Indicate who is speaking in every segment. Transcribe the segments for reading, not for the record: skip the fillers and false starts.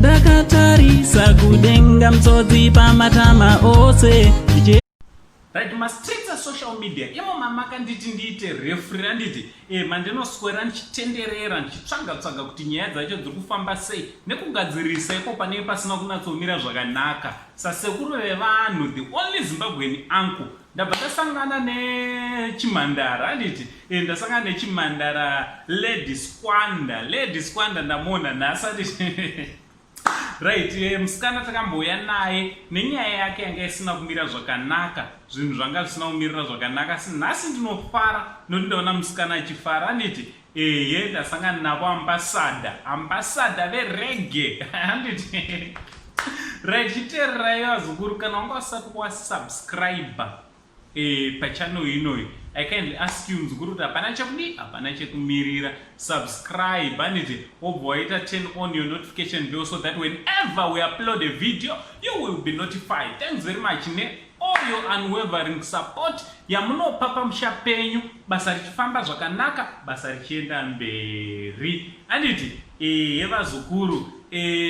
Speaker 1: Ndakatarisa kudenga, mtsotsi pamatama ose.
Speaker 2: Right, mastreets esocial media imo mamakanditi ndiite refri, anditi mandinoswera ndichitenderera, ndichitsvaga tsvaga kuti nyaya dzacho dziri kufamba sei nekugadzirisa ipo panenge pasina kunatsomira zvakanaka. Sasekuru vevanhu, the only Zimbabwean uncle, ndabva ndasangana nechimhandara, anditi ndasangana nechimhandara Lady Squanda. Lady Squanda ndamuona nhasi, anditi? Right, musikana takambouya naye nenyaya yake yanga isina kumira zvakanaka, zvinhu zvanga zvisina kumirira zvakanaka, asi nhasi ndinofara nokuti ndaona musikana achifara, anditi? Ehe, ndasangana navo, ambassador, ambassador vereggae, handiti? Right, chiteererai vazukuru, kana wanga usati wasubscribe pachannel inoyi, I kindly ask you, muzukuru, kuti hapana chekudii, hapana chekumirira, subscribe, handiti? Wobva waita turn on your notification bell so that whenever we upload a video you will be notified. Thanks very much ne all your unwavering support yamunopa pamusha penyu, basa richifamba zvakanaka, basa richienda mberi, handiti? Ehe vazukuru,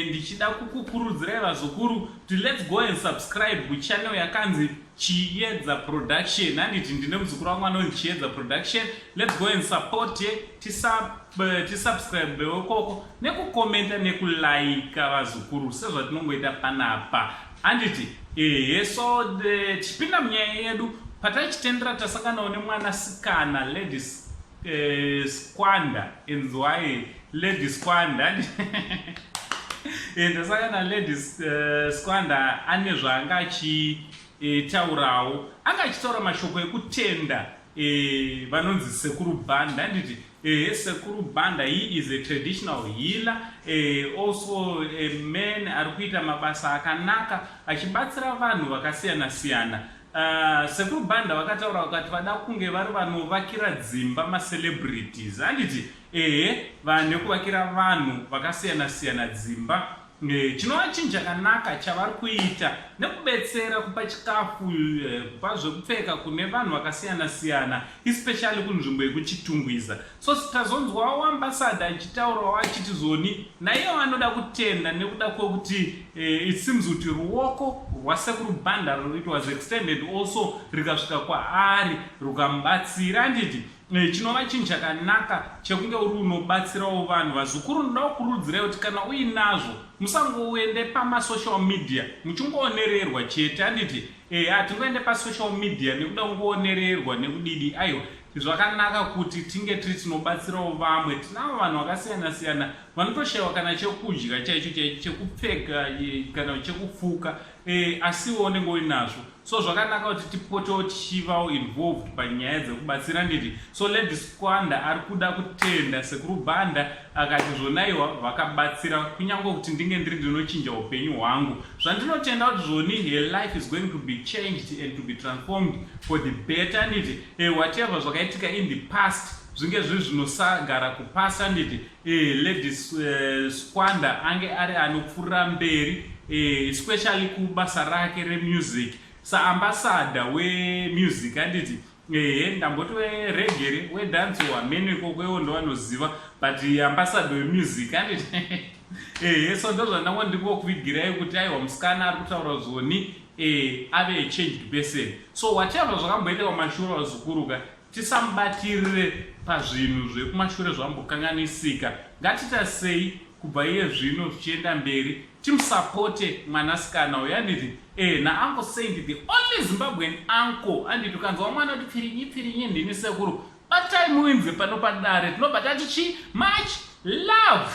Speaker 2: ndichida kukukurudzirai vazukuru kuti let's go and subscribe kuchannel yakanzi Chiedza Production, handiti? Ndine muzukuru wangu anonzi Chiedza Production. Let's go and support ye, tisubscribe ikoko nekukomenta nekulaika vazukuru, sezvatinongoita panapa, handiti? Ehe, so tichipinda munyaya yedu, patachitendera tasanganawo nemwanasikana Lady Squanda. Inzwai, Lady Squanda. Ndasangana Lady Squanda, ane zvaanga achitaurawo, anga achitaura mashoko ekutenda vanonzi Sekuru Banda, handiti? Sekuru Banda, he is a traditional healer, also a man ari kuita mabasa akanaka achibatsira vanhu vakasiyana siyana. Sekuru Banda vakataura vakati vada kunge vari vanovakira dzimba macelebrities, handiti? Ehe, nekuvakira vanhu vakasiyana siyana dzimba, chinova chinhu chakanaka chavari kuita nekubetsera kupa chikafu, kupa zvekupfeka kune vanhu vakasiyana siyana, especially kunzvimbo yekuChitungwiza. So tazonzwawo ambassador achitaurawo achiti zoni naiyewo anoda kutenda nekuda kwekuti it seems kuti ruoko rwaSekuru Banda, it was extended also, rikasvika kwaari rukamubatsira, handiti? Chinova chinhu chakanaka chekunge uri unobatsirawo vanhu. Vazukuru, ndoda kukurudzirai kuti kana uinazvo musangoende pamasocial media muchingoonererwa chete, handiti? Hatingoende pasocial media nekuda kungoonererwa nekudidi, aiwa. Zvakanaka kuti tinge tiri tinobatsirawo vamwe. Tinavo vanhu vakasiyana siyana vanotoshayiwa kana chekudya chaicho chaicho, chekupfeka kana chekufuka, asiwo unenge uinazvo. So zvakanaka kuti tipotewo tichivawo involved panyaya dzekubatsira, nditi? So Lady Squanda ari kuda kutenda Sekuru Banda, akati zvonaiwa vakabatsira kunyange kuti ndinge ndiri ndinochinja upenyu hwangu. Zvandinotenda kuti zvoni her life is going to be changed and to be transformed for the better, nditi? Whatever zvakaitika in the past zvinge zviri zvinosagara kupasa, nditi? Lady Squanda ange ari anopfuurira mberi, especially kubasa rake remusic saambassador wemusic, handiti? Ehe, ndamboti wereggae, wedancehall, hamene ikoko iwo ndovanoziva, but ambassador wemusic, handiti? Ehe, so ndozvandanga ndingokuvigirai kuti aiwa, musikana ari kutaura zvoni ave a changed person. So whatever zvakamboitika kumashure, vazukuruka, tisamubatirire pazvinhu zvekumashure zvambokanganisika. Ngatiita sei kubva iye zvino zvichienda mberi, timusapote mwanasikana uyu, handiti? NaUncle Saint, the only Zimbabwean uncle, handiti? Ukanzwa mwana kuti pfirinyi pfirinyi, ndini sekuru, batai muinze pano padare, tinobva tati chi much love.